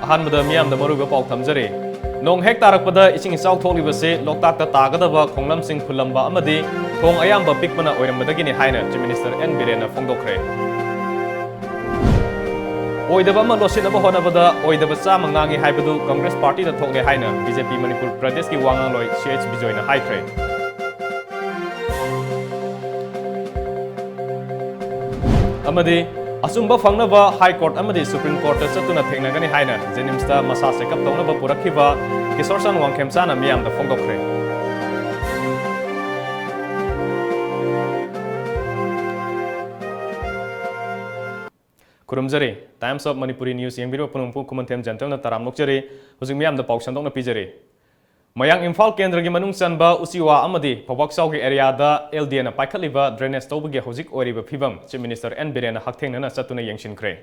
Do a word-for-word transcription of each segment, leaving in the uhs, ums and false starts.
ꯑꯍꯥꯟꯕꯗ ꯃꯤꯌꯥꯝꯗ ꯃꯔꯨꯑꯣꯏꯕ ꯄꯥꯎ ꯊꯝꯖꯔꯤ꯫ ꯅꯣꯡ ꯍꯦꯛ ꯇꯥꯔꯛꯄꯗ ꯏꯁꯤꯡ ꯏꯆꯥꯎ ꯊꯣꯛꯂꯤꯕꯁꯤ ꯂꯣꯛꯇꯥꯛꯇ ꯇꯥꯒꯗꯕ ꯈꯣꯡꯂꯝꯁꯤꯡ ꯐꯨꯜꯂꯝꯕ ꯑꯃꯗꯤ ꯊꯣꯡ ꯑꯌꯥꯝꯕ ꯄꯤꯛꯄꯅ ꯑꯣꯏꯔꯝꯕꯗꯒꯤꯅꯤ ꯍꯥꯏꯅ Chief Minister N ꯕꯤꯔꯦꯟꯅ ꯐꯣꯡꯗꯣꯛꯈ꯭ꯔꯦ꯫ ꯑꯣꯏꯗꯕ ꯑꯃ ꯂꯣꯠꯁꯤꯟꯅꯕ ꯍꯣꯠꯅꯕꯗ ꯑꯣꯏꯗꯕ ꯆꯥꯝꯃ ꯉꯥꯡꯉꯤ ꯍꯥꯏꯕꯗꯨ ꯀꯪꯒ꯭ꯔꯦꯁ ꯄꯥꯔꯇꯤꯗ ꯊꯣꯛꯂꯦ ꯍꯥꯏꯅ B J P ꯃꯅꯤꯄꯨꯔ ꯄ꯭ꯔꯗꯦꯁꯀꯤ ꯋꯥ ꯉꯥꯡꯂꯣꯏ C H ꯕꯤꯖꯣꯏꯅ ꯍꯥꯏꯈ꯭ꯔꯦ꯫ ꯑꯃꯗꯤ ꯑꯆꯨꯝꯕ ꯐꯪꯅꯕ High Court ꯑꯃꯗꯤ Supreme Courtꯇ ꯆꯠꯇꯨꯅ ꯊꯦꯡꯅꯒꯅꯤ ꯍꯥꯏꯅ JNIMSꯇ ꯃꯁꯥ check up ꯇꯧꯅꯕ ꯄꯨꯔꯛꯈꯤꯕ ꯀꯤꯁꯣꯔꯆꯥꯟ ꯋꯥꯡꯈꯦꯝꯆꯥꯅ ꯃꯤꯌꯥꯝꯗ ꯐꯣꯡꯗꯣꯛꯈ꯭ꯔꯦ꯫ ꯈꯨꯔꯨꯝꯖꯔꯤ꯫ Times of Manipuri News ꯌꯦꯡꯕꯤꯔꯤꯕ ꯄꯨꯝꯅꯃꯛꯄꯨ ꯈꯨꯃꯟꯊꯦꯝ ꯖꯦꯟꯇꯜꯅ ꯇꯔꯥꯝꯅ ꯑꯣꯛꯆꯔꯤ꯫ ꯍꯧꯖꯤꯛ ꯃꯤꯌꯥꯝꯗ ꯄꯥꯎ ꯁꯟꯗꯣꯛꯅ ꯄꯤꯖꯔꯤ꯫ ꯃꯌꯥꯡ ꯏꯝꯐꯥꯜ ꯀꯦꯟꯗ꯭ꯔꯒꯤ ꯃꯅꯨꯡ ꯆꯟꯕ ꯎꯆꯤꯋꯥ ꯑꯃꯗꯤ ꯐꯧꯕꯥꯛꯆꯥꯎꯒꯤ areaꯗ L D Aꯅ ꯄꯥꯏꯈꯠꯂꯤꯕ drainage ꯇꯧꯕꯒꯤ ꯍꯧꯖꯤꯛ ꯑꯣꯏꯔꯤꯕ ꯐꯤꯕꯝ Chief Minister N ꯕꯤꯔꯦꯟꯅ ꯍꯛꯊꯦꯡꯅꯅ ꯆꯠꯇꯨꯅ ꯌꯦꯡꯁꯤꯟꯈ꯭ꯔꯦ꯫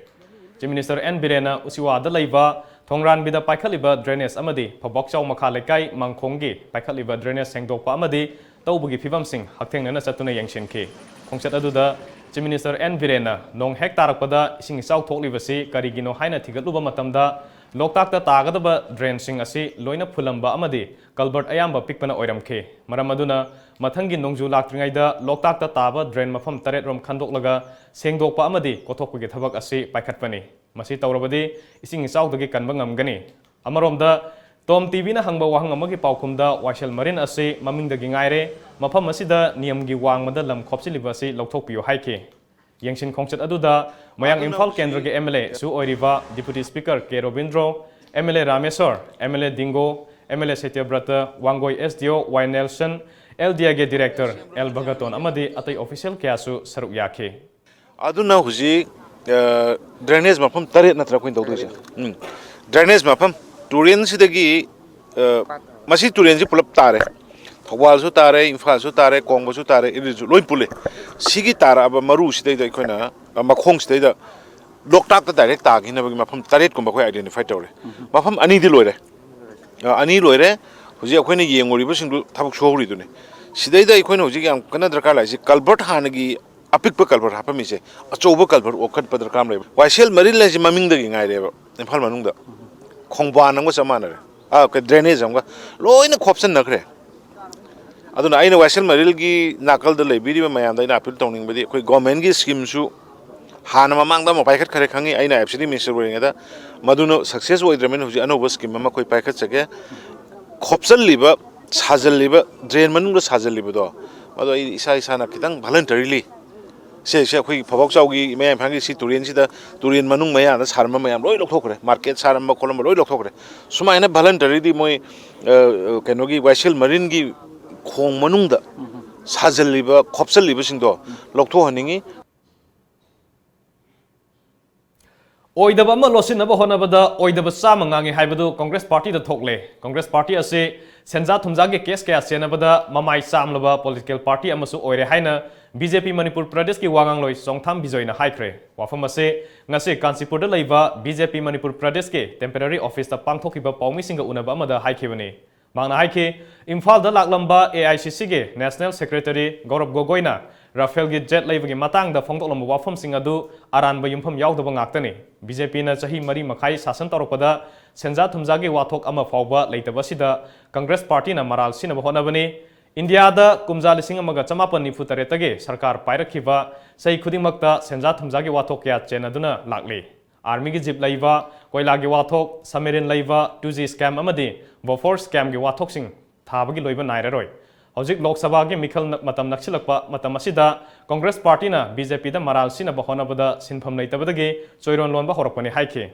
Chief Minister N ꯕꯤꯔꯦꯟꯅ ꯎꯆꯤꯋꯥꯗ ꯂꯩꯕ ꯊꯣꯡꯔꯥꯟꯕꯤꯗ ꯄꯥꯏꯈꯠꯂꯤꯕ drainage ꯑꯃꯗꯤ ꯐꯧꯕꯥꯛꯆꯥꯎ ꯃꯈꯥ ꯂꯩꯀꯥꯏ ꯃꯥꯡꯈꯣꯡꯒꯤ ꯄꯥꯏꯈꯠꯂꯤꯕ drainage ꯁꯦꯡꯗꯣꯛꯄ ꯑꯃꯗꯤ ꯇꯧꯕꯒꯤ ꯐꯤꯕꯝꯁꯤꯡ ꯍꯛꯊꯦꯡꯅꯅ ꯆꯠꯇꯨꯅ ꯌꯦꯡꯁꯤꯟꯈꯤ꯫ ꯈꯣꯡꯆꯠ ꯑꯗꯨꯗ Chief Minister N ꯕꯤꯔꯦꯟꯅ ꯅꯣꯡ ꯍꯦꯛ ꯇꯥꯔꯛꯄꯗ ꯏꯁꯤꯡ ꯏꯆꯥꯎ ꯊꯣꯛꯂꯤꯕꯁꯤ ꯀꯔꯤꯒꯤꯅꯣ ꯍꯥꯏꯅ ꯊꯤꯒꯠꯂꯨꯕ ꯃꯇꯝꯗ, ꯂꯣꯛꯇꯥꯛꯇ ꯇꯥꯒꯗꯕ drainꯁꯤꯡ ꯑꯁꯤ ꯂꯣꯏꯅ ꯐꯨꯜꯂꯝꯕ ꯑꯃꯗꯤ culvert ꯑꯌꯥꯝꯕ ꯄꯤꯛꯄꯅ ꯑꯣꯏꯔꯝꯈꯤ꯫ ꯃꯔꯝ ꯑꯗꯨꯅ, ꯃꯊꯪꯒꯤ ꯅꯣꯡꯖꯨ ꯂꯥꯛꯇ꯭ꯔꯤꯉꯩꯗ ꯂꯣꯛꯇꯥꯛꯇ ꯇꯥꯕ drain ꯃꯐꯝ ꯇꯔꯦꯠ ꯔꯣꯝ ꯈꯟꯗꯣꯛꯂꯒ ꯁꯦꯡꯗꯣꯛꯄ ꯑꯃꯗꯤ ꯀꯣꯊꯣꯛꯄꯒꯤ ꯊꯕꯛ ꯑꯁꯤ ꯄꯥꯏꯈꯠꯄꯅꯤ꯫ ꯃꯁꯤ ꯇꯧꯔꯕꯗꯤ ꯏꯁꯤꯡ ꯏꯆꯥꯎꯗꯒꯤ ꯀꯟꯕ ꯉꯝꯒꯅꯤ꯫ ꯑꯃꯔꯣꯝꯗ, Tom TVꯅ ꯍꯪꯕ ꯋꯥꯍꯪ ꯑꯃꯒꯤ ꯄꯥꯎꯈꯨꯝꯗ, ꯋꯥꯏꯁꯦꯜ ꯃꯔꯤꯟ ꯑꯁꯤ ꯃꯃꯤꯡꯗꯒꯤ ꯉꯥꯏꯔꯦ, ꯃꯐꯝ ꯑꯁꯤꯗ ꯅꯤꯌꯝꯒꯤ ꯋꯥꯡꯃꯗ ꯂꯝ ꯈꯣꯞꯆꯤꯜꯂꯤꯕ ꯑꯁꯤ ꯂꯧꯊꯣꯛꯄꯤꯌꯨ ꯍꯥꯏꯈꯤ꯫ ꯌꯦꯡꯁꯤꯟ ꯈꯣꯡꯆꯠ ꯑꯗꯨꯗ ꯃꯌꯥꯡ ꯑꯗꯨꯅ ꯏꯝꯐꯥꯜ ꯍꯧꯖꯤꯛ ꯀꯦꯟꯗ꯭ꯔꯒꯤ MLA ꯁꯨ ꯑꯣꯏꯔꯤꯕ Deputy Speaker K Robindro, MLA Rameshor, MLA Dingo, MLA Satyabrata, Wangoi SDO Y Nelson, LDAꯒꯤ Director ꯑꯦꯜ ꯚꯒꯇꯣꯟ ꯑꯃꯗꯤ ꯑꯇꯩ official ꯀꯌꯥꯁꯨ ꯁꯔꯨꯛ ꯌꯥꯈꯤ꯫ ꯑꯗꯨꯅ ꯍꯧꯖꯤꯛ, ꯑ, drainage ꯃꯐꯝ ꯇꯔꯦꯠ ꯅꯠꯇ꯭ꯔꯥ ꯑꯩꯈꯣꯏꯅ ꯇꯧꯗꯣꯏꯁꯦ? ꯎꯝ꯫ Drainage ꯃꯐꯝ, ꯇꯨꯔꯦꯟꯁꯤꯗꯒꯤ, ꯑ, ꯃꯁꯤ ꯇꯨꯔꯦꯟꯁꯤ ꯄꯨꯂꯞ ꯇꯥꯔꯦ꯫ ꯊꯧꯕꯥꯜꯁꯨ ꯇꯥꯔꯦ, ꯏꯝꯐꯥꯜꯁꯨ ꯇꯥꯔꯦ, ꯀꯣꯡꯕꯁꯨ ꯇꯥꯔꯦ, ꯏꯔꯤꯜꯁꯨ ꯂꯣꯏ ꯄꯨꯜꯂꯦ꯫ ꯁꯤꯒꯤ ꯇꯥꯔꯛꯑꯕ ꯃꯔꯨꯁꯤꯗꯩꯗ ꯑꯩꯈꯣꯏꯅ, ꯑ, ꯃꯈꯣꯡꯁꯤꯗꯩꯗ ꯂꯣꯛꯇꯥꯛꯇ direct ꯇꯥꯈꯤꯅꯕꯒꯤ ꯃꯐꯝ ꯇꯔꯦꯠꯀꯨꯝꯕ ꯑꯩꯈꯣꯏ identify ꯇꯧꯔꯦ꯫ ꯃꯐꯝ ꯑꯅꯤꯗꯤ ꯂꯣꯏꯔꯦ꯫ ꯑ, ꯑꯅꯤ ꯂꯣꯏꯔꯦ꯫ ꯍꯧꯖꯤꯛ ꯑꯩꯈꯣꯏꯅ ꯌꯦꯡꯉꯨꯔꯤꯕꯁꯤꯡꯗꯨ ꯊꯕꯛ ꯁꯨꯍꯧꯔꯤꯗꯨꯅꯤ꯫ ꯁꯤꯗꯩꯗ ꯑꯩꯈꯣꯏꯅ ꯍꯧꯖꯤꯛ ꯌꯥꯝ ꯀꯟꯅ ꯗꯔꯀꯥꯔ ꯂꯥꯛꯏꯁꯤ culvert, ꯍꯥꯟꯅꯒꯤ ꯑꯄꯤꯛꯄ culvert ꯍꯥꯞꯄꯝꯃꯤꯁꯦ ꯑꯆꯧꯕ culvert ꯑꯣꯟꯈꯠꯄ ꯗꯔꯀꯥꯔ ꯑꯃ ꯂꯩꯕ꯫ ꯋꯥꯏꯁꯦꯜ ꯃꯔꯤꯜ ꯍꯥꯏꯁꯦ ꯃꯃꯤꯡꯗꯒꯤ ꯉꯥꯏꯔꯦꯕ ꯏꯝꯐꯥꯜ ꯃꯅꯨꯡꯗ꯫ ꯈꯣꯡꯕꯥꯟ ꯑꯃꯒ ꯆꯞ ꯃꯥꯟꯅꯔꯦ, ꯑꯥ, ꯀꯩ, drainage ꯑꯃꯒ ꯂꯣꯏꯅ ꯈꯣꯞꯆꯟꯅꯈ꯭ꯔꯦ꯫ ꯑꯗꯨꯅ ꯑꯩꯅ ꯋꯥꯏꯁꯦꯜ ꯃꯔꯤꯜꯒꯤ ꯅꯥꯀꯜꯗ ꯂꯩꯕꯤꯔꯤꯕ ꯃꯌꯥꯝꯗ ꯑꯩꯅ appeal ꯇꯧꯅꯤꯡꯕꯗꯤ, ꯑꯩꯈꯣꯏ government ꯀꯤ scheme ꯁꯨ ꯍꯥꯟꯅ ꯃꯃꯥꯡꯗ ꯑꯃ ꯄꯥꯏꯈꯠꯈ꯭ꯔꯦ ꯈꯪꯉꯤ, ꯑꯩꯅ F C D minister ꯑꯣꯏꯔꯤꯉꯩꯗ꯫ ꯃꯗꯨꯅ success ꯑꯣꯏꯗ꯭ꯔꯕꯅꯤꯅ ꯍꯧꯖꯤꯛ ꯑꯅꯧꯕ scheme ꯑꯃ ꯑꯩꯈꯣꯏ ꯄꯥꯏꯈꯠꯆꯒꯦ꯫ ꯈꯣꯞꯆꯜꯂꯤꯕ, ꯁꯥꯖꯜꯂꯤꯕ, drain ꯃꯅꯨꯡꯗ ꯁꯥꯖꯜꯂꯤꯕꯗꯣ, ꯃꯗꯨ ꯑꯩ ꯏꯁꯥ ꯏꯁꯥꯅ ꯈꯤꯇꯪ voluntarily, ꯁꯦ, ꯁꯦ, ꯑꯩꯈꯣꯏꯒꯤ ꯐꯧꯕꯥꯛ ꯆꯥꯎꯒꯤ ꯃꯌꯥꯏ ꯏꯝꯐꯥꯜꯒꯤ ꯁꯤ ꯇꯨꯔꯦꯟꯁꯤꯗ, ꯇꯨꯔꯦꯟ ꯃꯅꯨꯡ ꯃꯌꯥꯗ ꯁꯥꯔꯝꯕ ꯃꯌꯥꯝ ꯂꯣꯏ ꯂꯧꯊꯣꯛꯈ꯭ꯔꯦ, market ꯁꯥꯔꯝꯕ ꯈꯣꯠꯂꯝꯕ ꯂꯣꯏ ꯂꯧꯊꯣꯛꯈ꯭ꯔꯦ꯫ ꯁꯨꯃꯥꯏꯅ voluntarily ꯃꯣꯏ, ꯑ, ꯀꯩꯅꯣꯒꯤ ꯋꯥꯏꯁꯦꯜ ꯃꯔꯤꯜꯒꯤ ꯈꯣꯡ ꯃꯅꯨꯡꯗ ꯁꯥꯖꯜꯂꯤꯕ, ꯈꯣꯞꯆꯜꯂꯤꯕꯁꯤꯡꯗꯣ ꯂꯧꯊꯣꯛꯍꯟꯅꯤꯡꯉꯤ꯫ ꯑꯣꯏꯗꯕ ꯑꯃ ꯂꯣꯠꯁꯤꯟꯅꯕ ꯍꯣꯠꯅꯕꯗ ꯑꯣꯏꯗꯕ ꯆꯥꯝꯃ ꯉꯥꯡꯉꯤ ꯍꯥꯏꯕꯗꯨ ꯀꯪꯒ꯭ꯔꯦꯁ ꯄꯥꯔꯇꯤꯗ ꯊꯣꯛꯂꯦ꯫ ꯀꯪꯒ꯭ꯔꯦꯁ ꯄꯥꯔꯇꯤ ꯑꯁꯤ ꯁꯦꯟꯖꯥ ꯊꯨꯝꯖꯥꯒꯤ case ꯀꯌꯥ ꯆꯦꯟꯅꯕꯗ ꯃꯃꯥꯏ ꯆꯥꯝꯂꯕ political party ꯑꯃꯁꯨ ꯑꯣꯏꯔꯦ ꯍꯥꯏꯅ B J P ꯃꯅꯤꯄꯨꯔ ꯄ꯭ꯔꯗꯦꯁꯀꯤ ꯋꯥꯉꯥꯡꯂꯣꯏ ꯆꯣꯡꯊꯥꯝ ꯕꯤꯖꯣꯏꯅ ꯍꯥꯏꯈ꯭ꯔꯦ꯫ ꯋꯥꯐꯝ ꯑꯁꯤ ꯉꯁꯤ ꯀꯥꯟꯆꯤꯄꯨꯔꯗ ꯂꯩꯕ B J P ꯃꯅꯤꯄꯨꯔ ꯄ꯭ꯔꯗꯦꯁꯀꯤ temporary office ꯇ ꯄꯥꯡꯊꯣꯛꯈꯤꯕ ꯄꯥꯎꯃꯤꯁꯤꯡꯒ ꯎꯅꯕ ꯑꯃꯗ ꯍꯥꯏꯈꯤꯕꯅꯤ꯫ ꯃꯍꯥꯛꯅ ꯍꯥꯏꯈꯤ, ꯏꯝꯐꯥꯜꯗ ꯂꯥꯛꯂꯝꯕ A I C C ꯒꯤ National Secretary ꯒꯧꯔꯕ ꯒꯣꯒꯣꯏꯅ ꯔꯥꯐꯦꯜꯒꯤ jet ꯂꯩꯕꯒꯤ ꯃꯇꯥꯡꯗ ꯐꯣꯡꯗꯣꯛꯂꯝꯕ ꯋꯥꯐꯝꯁꯤꯡ ꯑꯗꯨ ꯑꯔꯥꯟꯕ ꯌꯨꯝꯐꯝ ꯌꯥꯎꯗꯕ ꯉꯥꯛꯇꯅꯤ꯫ B J P ꯅ ꯆꯍꯤ ꯃꯔꯤ ꯃꯈꯥꯏ ꯁꯥꯁꯟ ꯇꯧꯔꯛꯄꯗ ꯁꯦꯟꯖꯥ ꯊꯨꯝꯖꯥꯒꯤ ꯋꯥꯊꯣꯛ ꯑꯃ ꯐꯥꯎꯕ ꯂꯩꯇꯕ ꯑꯁꯤꯗ ꯀꯪꯒ꯭ꯔꯦꯁ ꯄꯥꯔꯇꯤꯅ ꯃꯔꯥꯜ ꯁꯤꯅꯕ ꯍꯣꯠꯅꯕꯅꯤ꯫ ꯏꯟꯗꯤꯌꯥꯗ ꯀꯨꯝꯖꯥ ꯂꯤꯁꯤꯡ ꯑꯃꯒ ꯆꯃꯥꯄꯟ ꯅꯤꯐꯨ ꯇꯔꯦꯠꯇꯒꯤ ꯁꯔꯀꯥꯔ ꯄꯥꯏꯔꯛꯈꯤꯕ ꯆꯍꯤ ꯈꯨꯗꯤꯡꯃꯛꯇ ꯁꯦꯟꯖꯥ ꯊꯨꯝꯖꯥꯒꯤ ꯋꯥꯊꯣꯛ ꯀꯌꯥ ꯆꯦꯟꯅꯗꯨꯅ ꯂꯥꯛꯂꯤ꯫ Army ꯒꯤ jeep ꯂꯩꯕ, ꯀꯣꯏꯂꯥꯒꯤ ꯋꯥꯊꯣꯛ, submarine ꯂꯩꯕ, two G scam ꯑꯃꯗꯤ Bofors scam ꯒꯤ ꯋꯥꯊꯣꯛꯁꯤꯡ ꯊꯥꯕꯒꯤ ꯂꯣꯏꯕ ꯅꯥꯏꯔꯔꯣꯏ꯫ ꯍꯧꯖꯤꯛ ꯂꯣꯛ ꯁꯚꯥꯒꯤ ꯃꯤꯈꯜ ꯅ-, ꯃꯇꯝ ꯅꯛꯁꯤꯜꯂꯛꯄ ꯃꯇꯝ ꯑꯁꯤꯗ ꯀꯪꯒ꯭ꯔꯦꯁ ꯄꯥꯔꯇꯤꯅ B J P ꯗ ꯃꯔꯥꯜ ꯁꯤꯅꯕ ꯍꯣꯠꯅꯕꯗ ꯁꯤꯟꯐꯝ ꯂꯩꯇꯕꯗꯒꯤ ꯆꯣꯏꯔꯣꯟ ꯂꯣꯟꯕ ꯍꯧꯔꯛꯄꯅꯤ ꯍꯥꯏꯈꯤ꯫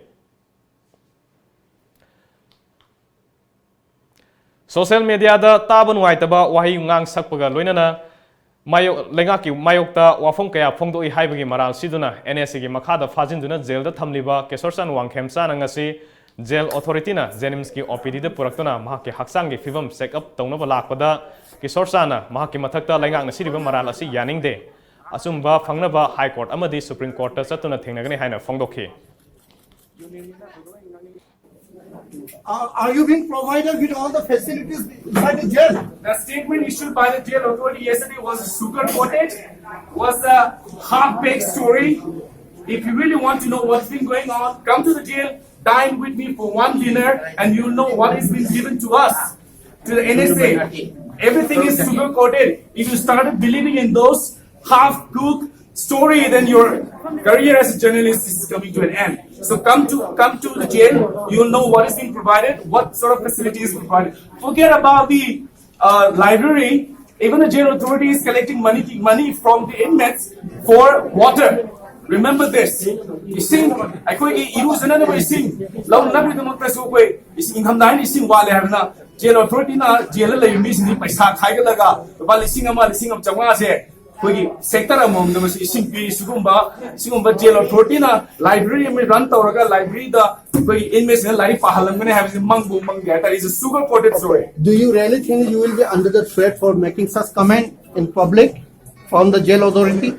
Social media ꯗ ꯇꯥꯕ ꯅꯨꯡꯉꯥꯏꯇꯕ ꯋꯥꯍꯩ ꯉꯥꯡ ꯁꯛꯄꯒ ꯂꯣꯏꯅꯅ ꯃꯥꯌꯣꯛ-, ꯂꯩꯉꯥꯛꯀꯤ ꯃꯥꯌꯣꯛꯇ ꯋꯥꯐꯝ ꯀꯌꯥ ꯐꯣꯡꯗꯣꯛꯏ ꯍꯥꯏꯕꯒꯤ ꯃꯔꯥꯜ ꯁꯤꯗꯨꯅ N S A ꯒꯤ ꯃꯈꯥꯗ ꯐꯥꯖꯤꯟꯗꯨꯅ ꯖꯦꯜꯗ ꯊꯝꯂꯤꯕ ꯀꯤꯁꯣꯔꯆꯥꯟ ꯋꯥꯡꯈꯦꯝꯆꯥꯅ ꯉꯁꯤ ꯖꯦꯜ authority ꯅ JNIMS ꯀꯤ O P D ꯗ ꯄꯨꯔꯛꯇꯨꯅ ꯃꯍꯥꯛꯀꯤ ꯍꯛꯆꯥꯡꯒꯤ ꯐꯤꯕꯝ check up ꯇꯧꯅꯕ ꯂꯥꯛꯄꯗ ꯀꯤꯁꯣꯔꯆꯥꯟꯅ ꯃꯍꯥꯛꯀꯤ ꯃꯊꯛꯇ ꯂꯩꯉꯥꯛꯅ ꯁꯤꯔꯤꯕ ꯃꯔꯥꯜ ꯑꯁꯤ ꯌꯥꯅꯤꯡꯗꯦ, ꯑꯆꯨꯝꯕ ꯐꯪꯅꯕ High Court ꯑꯃꯗꯤ Supreme Court ꯇ ꯆꯠꯇꯨꯅ ꯊꯦꯡꯅꯒꯅꯤ ꯍꯥꯏꯅ ꯐꯣꯡꯗꯣꯛꯈꯤ꯫ Are, are you being provided with all the facilities inside the jail? The statement issued by the jail authority yesterday was sugar coated, was a half baked story. If you really want to know what's been going on, come to the jail. Dine with me for one dinner and you'll know what is being given to us, to the N S A. Everything is sugar coated. If you started believing in those half-cooked story, then your career as a journalist is coming to an end. So come to come to the jail. You'll know what is being provided, what sort of facility is provided. Forget about the uh, library. Even the jail authority is collecting money money from the inmates for water. Remember this. ꯏꯁꯤꯡ, ꯑꯩꯈꯣꯏꯒꯤ ꯏꯔꯨꯖꯅꯅꯕ ꯏꯁꯤꯡ ꯂꯧꯅꯅꯕꯒꯤꯗꯃꯛꯇꯁꯨ ꯑꯩꯈꯣꯏ ꯏꯁꯤꯡ, ꯏꯪꯊꯝꯊꯥ ꯍꯥꯏꯅ ꯏꯁꯤꯡ ꯋꯥꯠꯂꯦ ꯍꯥꯏꯗꯅ gel ꯑꯣꯊꯣꯔꯤꯇꯤꯅ ꯖꯦꯜꯗ ꯂꯩꯕ ꯃꯤꯁꯤꯡꯗꯤ ꯄꯩꯁꯥ ꯈꯥꯏꯒꯠꯂꯒ ꯂꯨꯄꯥ ꯂꯤꯁꯤꯡ ꯑꯃ, ꯂꯤꯁꯤꯡ ꯑꯃ ꯆꯥꯝꯃꯉꯥꯁꯦ ꯑꯩꯈꯣꯏꯒꯤ ꯁꯦꯛꯇꯔ ꯑꯃꯃꯝꯗ ꯃꯁꯤ ꯏꯁꯤꯡ ꯄꯤ꯫ ꯁꯤꯒꯨꯝꯕ ꯁꯤꯒꯨꯝꯕ ꯖꯦꯜ ꯑꯣꯊꯣꯔꯤꯇꯤꯅ ꯂꯥꯏꯕ꯭ꯔꯦꯔꯤ ꯑꯃ ꯔꯟ ꯇꯧꯔꯒ ꯂꯥꯏꯕ꯭ꯔꯦꯔꯤꯗ ꯑꯩꯈꯣꯏꯒꯤ ꯏꯟꯃꯦꯠꯁꯤꯡꯅ ꯂꯥꯏꯔꯤꯛ ꯄꯥꯍꯜꯂꯝꯒꯅꯤ ꯍꯥꯏꯕꯁꯤ ꯃꯪꯕꯨ ꯃꯪꯗꯦ ꯍꯥꯏꯇꯥꯔꯦ꯫ It's a sugar coated story. Do you really think you will be under the threat for making such comment in public from the jail authority?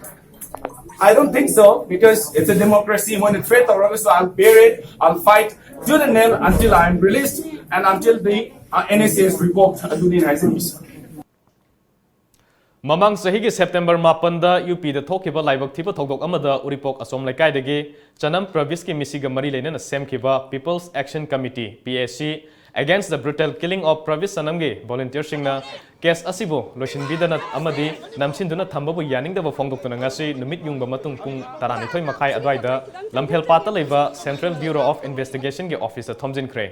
I don't think so, because it's a democracy. When a threat arises, I'll bear it, I'll fight tooth and nail until I am released and until the uh, N S A is revoked. ꯑꯗꯨꯅꯤ ꯍꯥꯏꯖꯅꯤꯡꯉꯤꯁꯦ꯫ ꯃꯃꯥꯡ ꯆꯍꯤꯒꯤ September ꯃꯥꯄꯟꯗ U ꯄꯤꯗ ꯊꯣꯛꯈꯤꯕ ꯂꯥꯏꯕꯛ ꯊꯤꯕ ꯊꯧꯗꯣꯛ ꯑꯃꯗ ꯎꯔꯤꯄꯣꯛ ꯑꯁꯣꯝ ꯂꯩꯀꯥꯏꯗꯒꯤ ꯆꯅꯝ ꯄ꯭ꯔꯕꯤꯁꯀꯤ ꯃꯤꯁꯤꯒ ꯃꯔꯤ ꯂꯩꯅꯅ ꯁꯦꯝꯈꯤꯕ People's Action Committee, P A C, Against the Brutal Killing of Pravis Chanamꯒꯤ ꯚꯣꯂꯨꯟꯇꯤꯌꯔꯁꯤꯡꯅ ꯀꯦꯁ ꯑꯁꯤꯕꯨ ꯂꯣꯏꯁꯤꯟꯕꯤꯗꯅ ꯑꯃꯗꯤ ꯅꯝꯁꯤꯟꯗꯨꯅ ꯊꯝꯕꯕꯨ ꯌꯥꯅꯤꯡꯗꯕ ꯐꯣꯡꯗꯣꯛꯇꯨꯅ ꯉꯁꯤ ꯅꯨꯃꯤꯠ ꯌꯨꯡꯕ ꯃꯇꯨꯡ ꯄꯨꯡ ꯇꯔꯥꯅꯤꯊꯣꯏ ꯃꯈꯥꯏ ꯑꯗꯨꯋꯥꯏꯗ ꯂꯝꯐꯦꯜꯄꯥꯠꯇ ꯂꯩꯕ Central Bureau of Investigationꯒꯤ ꯑꯣꯐꯤꯁꯇ ꯊꯣꯝꯖꯤꯟꯈ꯭ꯔꯦ꯫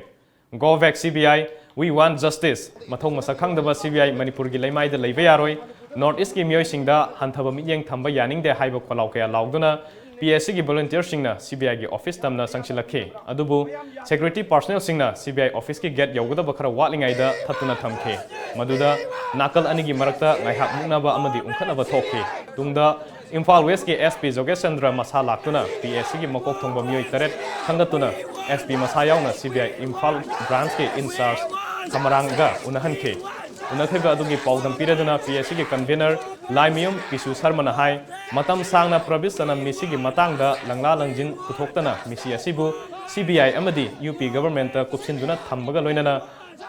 Go back C B I, we want justice. ꯃꯊꯧ ꯃꯁꯛ ꯈꯪꯗꯕ C B I ꯃꯅꯤꯄꯨꯔꯒꯤ ꯂꯩꯃꯥꯏꯗ ꯂꯩꯕ ꯌꯥꯔꯣꯏ꯫ North Eastꯀꯤ ꯃꯤꯑꯣꯏꯁꯤꯡꯗ ꯍꯟꯊꯕ ꯃꯤꯠꯌꯦꯡ ꯊꯝꯕ ꯌꯥꯅꯤꯡꯗꯦ ꯍꯥꯏꯕ ꯈꯣꯜꯂꯥꯎ ꯀꯌꯥ ꯂꯥꯎꯗꯨꯅ P A Cꯒꯤ ꯚꯣꯂꯨꯟꯇꯤꯌꯔꯁꯤꯡꯅ C B Iꯒꯤ ꯑꯣꯐꯤꯁ ꯇꯝꯅ ꯆꯪꯁꯤꯜꯂꯛꯈꯤ꯫ ꯑꯗꯨꯕꯨ security personnelꯁꯤꯡꯅ C B I ꯑꯣꯐꯤꯁꯀꯤ ꯒꯦꯠ ꯌꯧꯒꯗꯕ ꯈꯔ ꯋꯥꯠꯂꯤꯉꯩꯗ ꯊꯠꯇꯨꯅ ꯊꯝꯈꯤ꯫ ꯃꯗꯨꯗ ꯅꯥꯀꯜ ꯑꯅꯤꯒꯤ ꯃꯔꯛꯇ ꯉꯥꯏꯍꯥꯛ ꯃꯨꯛꯅꯕ ꯑꯃꯗꯤ ꯎꯪꯈꯠꯅꯕ ꯊꯣꯛꯈꯤ꯫ ꯇꯨꯡꯗ ꯏꯝꯐꯥꯜ ꯋꯦꯁꯀꯤ S P ꯖꯣꯒꯦꯁ ꯆꯟꯗ꯭ꯔ ꯃꯁꯥ ꯂꯥꯛꯇꯨꯅ P A Cꯒꯤ ꯃꯀꯣꯛ ꯊꯣꯡꯕ ꯃꯤꯑꯣꯏ ꯇꯔꯦꯠ ꯈꯟꯒꯠꯇꯨꯅ S P ꯃꯁꯥ ꯌꯥꯎꯅ C B I ꯏꯝꯐꯥꯜ ꯕ꯭ꯔꯥꯟꯁꯀꯤ ꯏꯟꯆꯥꯔꯖ ꯈꯃꯔꯥꯡꯒ ꯎꯅꯍꯟꯈꯤ꯫ ꯎꯅꯈꯤꯕ ꯑꯗꯨꯒꯤ ꯄꯥꯎꯗꯝ ꯄꯤꯔꯗꯨꯅ P A Cꯒꯤ convener ꯂꯥꯏꯃꯌꯨꯝ ꯄꯤꯁꯨ ꯁꯔꯃꯅ ꯍꯥꯏ, ꯃꯇꯝ ꯁꯥꯡꯅ ꯄ꯭ꯔꯕꯤꯁ ꯆꯅꯝ ꯃꯤꯁꯤꯒꯤ ꯃꯇꯥꯡꯗ ꯂꯪꯂꯥ ꯂꯪꯖꯤꯟ ꯄꯨꯊꯣꯛꯇꯅ ꯃꯤꯁꯤ ꯑꯁꯤꯕꯨ C B I ꯑꯃꯗꯤ U P governmentꯇ ꯀꯨꯞꯁꯤꯟꯗꯨꯅ ꯊꯝꯕꯒ ꯂꯣꯏꯅꯅ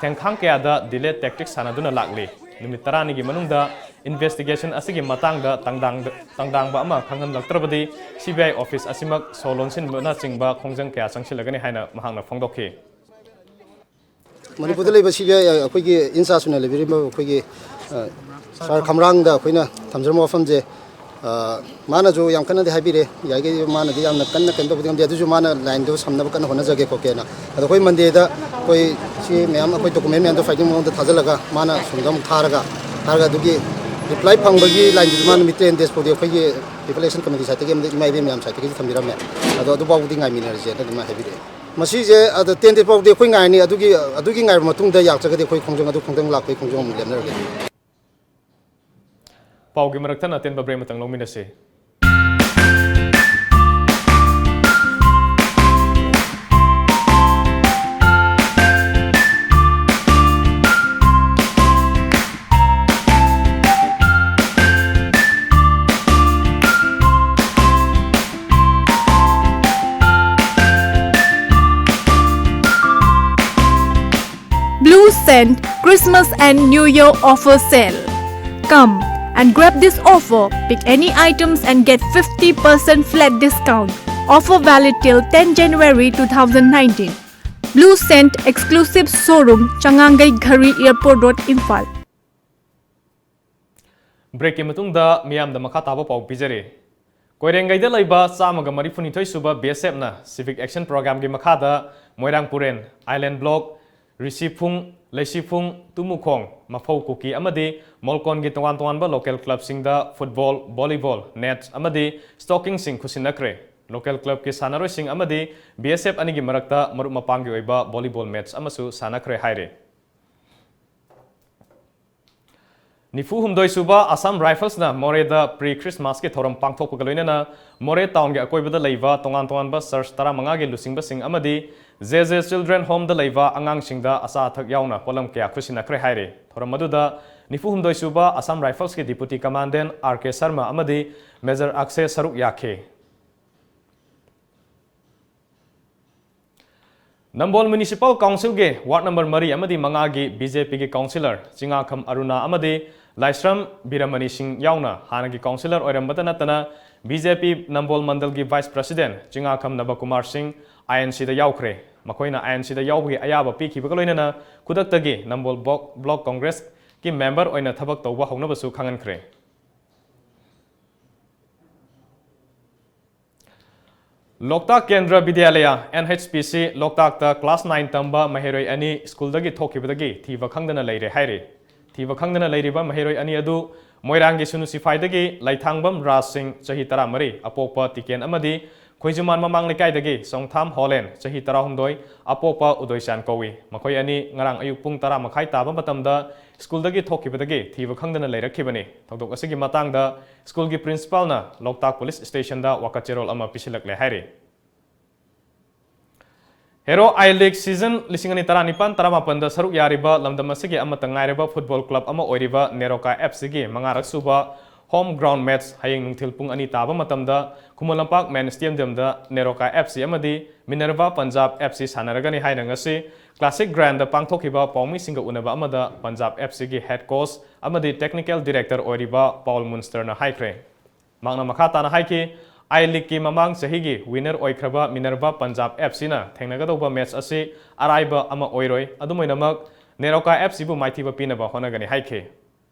ꯊꯦꯡꯈꯥꯡ ꯀꯌꯥꯗ delay tactics ꯁꯥꯟꯅꯗꯨꯅ ꯂꯥꯛꯂꯤ꯫ ꯅꯨꯃꯤꯠ ꯇꯔꯥꯅꯤꯒꯤ ꯃꯅꯨꯡꯗ investigation ꯑꯁꯤꯒꯤ ꯃꯇꯥꯡꯗ ꯇꯪꯗꯥꯡꯗ-, ꯇꯪꯗꯥꯡꯕ ꯑꯃ ꯈꯪꯍꯜꯂꯛꯇ꯭ꯔꯕꯗꯤ C B I office ꯑꯁꯤꯃꯛ ꯁꯣ ꯂꯣꯟꯁꯤꯟꯕꯅꯆꯤꯡꯕ ꯈꯣꯡꯖꯪ ꯀꯌꯥ ꯆꯪꯁꯤꯜꯂꯒꯅꯤ ꯍꯥꯏꯅ ꯃꯍꯥꯛꯅ ꯐꯣꯡꯗꯣꯛꯈꯤ꯫ ꯃꯅꯤꯄꯨꯔꯗ ꯂꯩꯕ C B I ꯑꯩꯈꯣꯏꯒꯤ in charge ꯑꯣꯏꯅ ꯂꯩꯕꯤꯔꯤꯕ ꯑꯩꯈꯣꯏꯒꯤ, ꯑ, ꯁꯥꯔ ꯈꯝꯔꯥꯡꯗ ꯑꯩꯈꯣꯏꯅ ꯊꯝꯖꯔꯝꯕ ꯋꯥꯐꯝꯁꯦ, ꯑ, ꯃꯥꯅꯁꯨ ꯌꯥꯝ ꯀꯟꯅꯗꯤ ꯍꯥꯏꯕꯤꯔꯦ, ꯌꯥꯏꯒꯩ ꯃꯥꯅꯗꯤ ꯌꯥꯝꯅ ꯀꯟꯅ ꯀꯩꯅꯣ ꯇꯧꯕꯗꯤ ꯉꯝꯗꯦ, ꯑꯗꯨꯁꯨ ꯃꯥꯅ line ꯗꯣ ꯁꯝꯅꯕ ꯀꯟꯅ ꯍꯣꯠꯅꯖꯒꯦ ꯈꯣꯠꯀꯦꯅ꯫ ꯑꯗꯣ ꯑꯩꯈꯣꯏ Monday ꯗ ꯑꯩꯈꯣꯏ ꯁꯤ ꯃꯌꯥꯝ, ꯑꯩꯈꯣꯏ document ꯃꯌꯥꯝꯗꯣ filing ꯃꯉꯣꯟꯗ ꯊꯥꯖꯤꯜꯂꯒ ꯃꯥꯅ ꯁꯣꯝꯗ ꯑꯃꯨꯛ ꯊꯥꯔꯒ, ꯊꯥꯔꯒ ꯑꯗꯨꯒꯤ reply ꯐꯪꯕꯒꯤ line ꯗꯨꯁꯨ ꯃꯥ ꯅꯨꯃꯤꯠ ten days ꯐꯥꯎꯗꯤ ꯑꯩꯈꯣꯏꯒꯤ People Action Committee side ꯇꯒꯤ ꯑꯃꯗꯤ ꯏꯃꯥ ꯏꯕꯦꯟ ꯃꯌꯥꯝ side ꯇꯒꯤꯁꯨ ꯊꯝꯕꯤꯔꯝꯃꯦ꯫ ꯑꯗꯣ ꯑꯗꯨꯐꯥꯎꯕꯗꯤ ꯉꯥꯏꯃꯤꯟꯅꯔꯁꯦꯅ ꯑꯗꯨꯃꯥꯏꯅ ꯍꯥꯏꯕꯤꯔꯛꯑꯦ꯫ ꯃꯁꯤꯁꯦ ꯑꯗ ten days ꯐꯥꯎꯗꯤ ꯑꯩꯈꯣꯏ ꯉꯥꯏꯔꯅꯤ꯫ ꯑꯗꯨꯒꯤ, ꯑꯗꯨꯒꯤ ꯉꯥꯏꯕ ꯃꯇꯨꯡꯗ ꯌꯥꯔꯛꯇ꯭ꯔꯒꯗꯤ ꯑꯩꯈꯣꯏ ꯈꯣꯡꯖꯪ ꯑꯗꯨ ꯈꯣꯡꯖꯪ ꯂꯥꯛꯄꯒꯤ ꯈꯣꯡꯖꯪ ꯑꯃꯨꯛ ꯂꯦꯞꯅꯔꯒꯦ꯫ ꯄꯥꯎꯒꯤ ꯃꯔꯛ ꯊꯠꯅ ꯑꯇꯦꯟꯕ break ꯑꯃꯇꯪ ꯂꯧꯃꯤꯟꯅꯁꯤ꯫ Blue Scent Christmas and New Year Offer Sale. Come and grab this offer. Pick any items and get fifty percent flat discount. Offer valid till ten January two thousand nineteen. Blue Scent exclusive showroom, Changangei Ghari Airport Road, Imphal. Break ꯀꯤ ꯃꯇꯨꯡꯗ ꯃꯤꯌꯥꯝꯗ ꯃꯈꯥ ꯇꯥꯕ ꯄꯥꯎ ꯄꯤꯖꯔꯤ꯫ ꯀꯣꯏꯔꯦꯡꯒꯩꯗ ꯂꯩꯕ ꯆꯥꯝꯃꯒ ꯃꯔꯤꯐꯨꯅꯤꯊꯣꯏ ꯁꯨꯕ B S F ꯅ Civic Action Program ꯒꯤ ꯃꯈꯥꯗ ꯃꯣꯏꯔꯥꯡ ꯄꯨꯔꯦꯟ, Island Block, ꯔꯤꯁꯤꯐꯨꯡ, ꯂꯩꯁꯤꯐꯨꯡ, ꯇꯨꯃꯨꯈꯣꯡ, ꯃꯐꯧ ꯀꯨꯀꯤ ꯑꯃꯗꯤ ꯃꯣꯜꯀꯣꯟꯒꯤ ꯇꯣꯉꯥꯟ ꯇꯣꯉꯥꯟꯕ local club ꯁꯤꯡꯗ football, volleyball, net ꯑꯃꯗꯤ stocking ꯁꯤꯡ ꯈꯨꯠꯁꯤꯟꯅꯈ꯭ꯔꯦ꯫ Local club ꯀꯤ ꯁꯥꯟꯅꯔꯣꯏꯁꯤꯡ ꯑꯃꯗꯤ B S F ꯑꯅꯤꯒꯤ ꯃꯔꯛꯇ ꯃꯔꯨꯞ ꯃꯄꯥꯡꯒꯤ ꯑꯣꯏꯕ volleyball match ꯑꯃꯁꯨ ꯁꯥꯟꯅꯈ꯭ꯔꯦ ꯍꯥꯏꯔꯤ꯫ ꯅꯤꯐꯨ ꯍꯨꯝꯗꯣꯏ ꯁꯨꯕ Assam Rifles ꯅ ꯃꯣꯔꯦꯗ pre Christmas ꯀꯤ ꯊꯧꯔꯝ ꯄꯥꯡꯊꯣꯛꯄꯒ ꯂꯣꯏꯅꯅ ꯃꯣꯔꯦ town ꯒꯤ ꯑꯀꯣꯏꯕꯗ ꯂꯩꯕ ꯇꯣꯉꯥꯟ ꯇꯣꯉꯥꯟꯕ church ꯇꯔꯥꯃꯉꯥ ꯒꯤ ꯂꯨꯆꯤꯡꯕꯁꯤꯡ ꯑꯃꯗꯤ J J Children Home ꯗ ꯂꯩꯕ ꯑꯉꯥꯡꯁꯤꯡꯗ ꯑꯆꯥ ꯑꯊꯛ ꯌꯥꯎꯅ ꯄꯣꯠꯂꯝ ꯀꯌꯥ ꯈꯨꯠꯁꯤꯟꯅꯈ꯭ꯔꯦ ꯍꯥꯏꯔꯤ꯫ ꯊꯧꯔꯝ ꯑꯗꯨꯗ ꯅꯤꯐꯨ ꯍꯨꯝꯗꯣꯏ ꯁꯨꯕ Assam Rifles ꯀꯤ Deputy Commandant R K Sharma ꯑꯃꯗꯤ Major Akshay ꯁꯔꯨꯛ ꯌꯥꯈꯤ꯫ ꯅꯝꯕꯣꯜ ꯃ꯭ꯌꯨꯅꯤꯁꯤꯄꯥꯜ ꯀꯥꯎꯟꯁꯤꯜꯒꯤ ꯋꯥꯔꯗ ꯅꯝꯕꯔ ꯃꯔꯤ ꯑꯃꯗꯤ ꯃꯉꯥꯒꯤ ꯕꯤ ꯖꯦ ꯄꯤꯒꯤ ꯀꯥꯎꯟꯁꯤꯂꯔ ꯆꯤꯡꯉꯥꯈꯝ ꯑꯔꯨꯅꯥ ꯑꯃꯗꯤ ꯂꯥꯏꯁ꯭ꯔꯝ ꯕꯤꯔꯃꯅꯤ ꯁꯤꯡ ꯌꯥꯎꯅ ꯍꯥꯟꯅꯒꯤ ꯀꯥꯎꯟꯁꯤꯂꯔ ꯑꯣꯏꯔꯝꯕꯇ ꯅꯠꯇꯅ ꯕꯤ ꯖꯦ ꯄꯤ ꯅꯝꯕꯣꯜ ꯃꯟꯗꯜꯒꯤ ꯚꯥꯏꯁ ꯄ꯭ꯔꯁꯤꯗꯦꯟ ꯆꯤꯡꯉꯥꯈꯝ ꯅꯕꯀꯨꯃꯥꯔ ꯁꯤꯡ ꯑꯥꯏ ꯑꯦꯟ ꯁꯤꯗ ꯌꯥꯎꯈ꯭ꯔꯦ꯫ ꯃꯈꯣꯏꯅ ꯑꯥꯏ ꯑꯦꯟ ꯁꯤꯗ ꯌꯥꯎꯕꯒꯤ ꯑꯌꯥꯕ ꯄꯤꯈꯤꯕꯒ ꯂꯣꯏꯅꯅ ꯈꯨꯗꯛꯇꯒꯤ ꯅꯝꯕꯣꯜ ꯕ꯭ꯂꯣꯛ, ꯕ꯭ꯂꯣꯛ ꯀꯣꯡꯒ꯭ꯔꯦꯁꯀꯤ ꯃꯦꯝꯕꯔ ꯑꯣꯏꯅ ꯊꯕꯛ ꯇꯧꯕ ꯍꯧꯅꯕꯁꯨ ꯈꯪꯍꯟꯈ꯭ꯔꯦ꯫ ꯂꯣꯛꯇꯥꯛ ꯀꯦꯟꯗ꯭ꯔ ꯕꯤꯗ꯭ꯌꯥꯂꯌꯥ, ꯑꯦꯟ ꯑꯩꯆ ꯄꯤ ꯁꯤ, ꯂꯣꯛꯇꯥꯛꯇ ꯀ꯭ꯂꯥꯁ ꯅꯥꯏꯟ ꯇꯝꯕ ꯃꯍꯩꯔꯣꯏ ꯑꯅꯤ ꯁ꯭ꯀꯨꯜꯗꯒꯤ ꯊꯣꯛꯈꯤꯕꯗꯒꯤ ꯊꯤꯕ ꯈꯪꯗꯅ ꯂꯩꯔꯦ ꯍꯥꯏꯔꯤ꯫ ꯊꯤꯕ ꯈꯪꯗꯅ ꯂꯩꯔꯤꯕ ꯃꯍꯩꯔꯣꯏ ꯑꯅꯤ ꯑꯗꯨ ꯃꯣꯏꯔꯥꯡꯒꯤ ꯁꯨꯅꯨ ꯁꯤꯐꯥꯏꯗꯒꯤ ꯂꯩꯊꯥꯡꯕꯝ ꯔꯥꯖ ꯁꯤꯡ, ꯆꯍꯤ ꯇꯔꯥꯃꯔꯤ, ꯑꯄꯣꯛꯄ ꯇꯤꯀꯦꯟ ꯑꯃꯗꯤ ꯈꯣꯏꯖꯨꯃꯥꯟ ꯃꯃꯥꯡ ꯂꯩꯀꯥꯏꯗꯒꯤ ꯆꯣꯡꯊꯥꯝ ꯍꯣꯂꯦꯟ, ꯆꯍꯤ ꯇꯔꯥꯍꯨꯝꯗꯣꯏ, ꯑꯄꯣꯛꯄ ꯎꯗꯣꯏꯆꯥꯟ ꯀꯧꯏ꯫ ꯃꯈꯣꯏ ꯑꯅꯤ ꯉꯔꯥꯡ ꯑꯌꯨꯛ ꯄꯨꯡ ꯇꯔꯥ ꯃꯈꯥꯏ ꯇꯥꯕ ꯃꯇꯝꯗ ꯁ꯭ꯀꯨꯜꯗꯒꯤ ꯊꯣꯛꯈꯤꯕꯗꯒꯤ ꯊꯤꯕ ꯈꯪꯗꯅ ꯂꯩꯔꯛꯈꯤꯕꯅꯤ꯫ ꯊꯧꯗꯣꯛ ꯑꯁꯤꯒꯤ ꯃꯇꯥꯡꯗ ꯁ꯭ꯀꯨꯜꯒꯤ ꯄ꯭ꯔꯤꯟꯁꯤꯄꯥꯜꯅ ꯂꯣꯛꯇꯥꯛ ꯄꯨꯂꯤꯁ ꯁ꯭ꯇꯦꯁꯟꯗ ꯋꯥꯀꯠ ꯆꯦꯔꯣꯜ ꯑꯃ ꯄꯤꯁꯤꯜꯂꯛꯂꯦ ꯍꯥꯏꯔꯤ꯫ ꯍꯦꯔꯣ ꯑꯥꯏ ꯂꯤꯒ ꯁꯤꯖꯟ ꯂꯤꯁꯤꯡ ꯑꯅꯤ ꯇꯔꯥꯅꯤꯄꯥꯟ ꯇꯔꯥꯃꯥꯄꯟꯗ ꯁꯔꯨꯛ ꯌꯥꯔꯤꯕ ꯂꯝꯗꯝ ꯑꯁꯤꯒꯤ ꯑꯃꯠꯇ ꯉꯥꯏꯔꯕ ꯐꯨꯠꯕꯣꯜ ꯀ꯭ꯂꯕ ꯑꯃ ꯑꯣꯏꯔꯤꯕ ꯅꯦꯔꯣꯀꯥ ꯑꯦꯐ ꯁꯤꯒꯤ ꯃꯉꯥꯔꯛ ꯁꯨꯕ ꯍꯣꯝ ꯒ꯭ꯔꯥꯎꯟ ꯃꯦꯠꯆ ꯍꯌꯦꯡ ꯅꯨꯡꯊꯤꯜ ꯄꯨꯡ ꯑꯅꯤ ꯇꯥꯕ ꯃꯇꯝꯗ ꯈꯨꯃꯟ ꯂꯝꯄꯥꯛ ꯃꯦꯟ ꯁ꯭ꯇꯦꯗꯤꯌꯝꯗ ꯅꯦꯔꯣꯀꯥ ꯑꯦꯐ ꯁꯤ ꯑꯃꯗꯤ ꯃꯤꯅꯔꯚꯥ ꯄꯟꯖꯥꯕ ꯑꯦꯐ ꯁꯤ ꯁꯥꯟꯅꯔꯒꯅꯤ ꯍꯥꯏꯅ ꯉꯁꯤ ꯀ꯭ꯂꯥꯁꯤꯛ ꯒ꯭ꯔꯥꯎꯟꯗ ꯄꯥꯡꯊꯣꯛꯈꯤꯕ ꯄꯥꯎꯃꯤꯁꯤꯡꯒ ꯎꯅꯕ ꯑꯃꯗ ꯄꯟꯖꯥꯕ ꯑꯦꯐ ꯁꯤꯒꯤ ꯍꯦꯗ ꯀꯣꯆ ꯑꯃꯗꯤ ꯇꯦꯛꯅꯤꯀꯦꯜ ꯗꯤꯔꯦꯛꯇꯔ ꯑꯣꯏꯔꯤꯕ ꯄꯥꯎꯜ ꯃꯨꯟꯁꯇꯔꯅ ꯍꯥꯏꯈ꯭ꯔꯦ꯫ ꯃꯍꯥꯛꯅ ꯃꯈꯥ ꯇꯥꯅ ꯍꯥꯏꯈꯤ, ꯑꯥꯏ ꯂꯤꯒꯀꯤ ꯃꯃꯥꯡ ꯆꯍꯤꯒꯤ ꯋꯤꯅꯔ ꯑꯣꯏꯈ꯭ꯔꯕ ꯃꯤꯅꯔꯚꯥ ꯄꯟꯖꯥꯕ ꯑꯦꯐ ꯁꯤꯅ ꯊꯦꯡꯅꯒꯗꯧꯕ ꯃꯦꯠꯆ ꯑꯁꯤ ꯑꯔꯥꯏꯕ ꯑꯃ ꯑꯣꯏꯔꯣꯏ꯫ ꯑꯗꯨꯝ ꯑꯣꯏꯅꯃꯛ, ꯅꯦꯔꯣꯀꯥ ꯑꯦꯐ ꯁꯤꯕꯨ ꯃꯥꯏꯊꯤꯕ ꯄꯤꯅꯕ ꯍꯣꯠꯅꯒꯅꯤ ꯍꯥꯏꯈꯤ꯫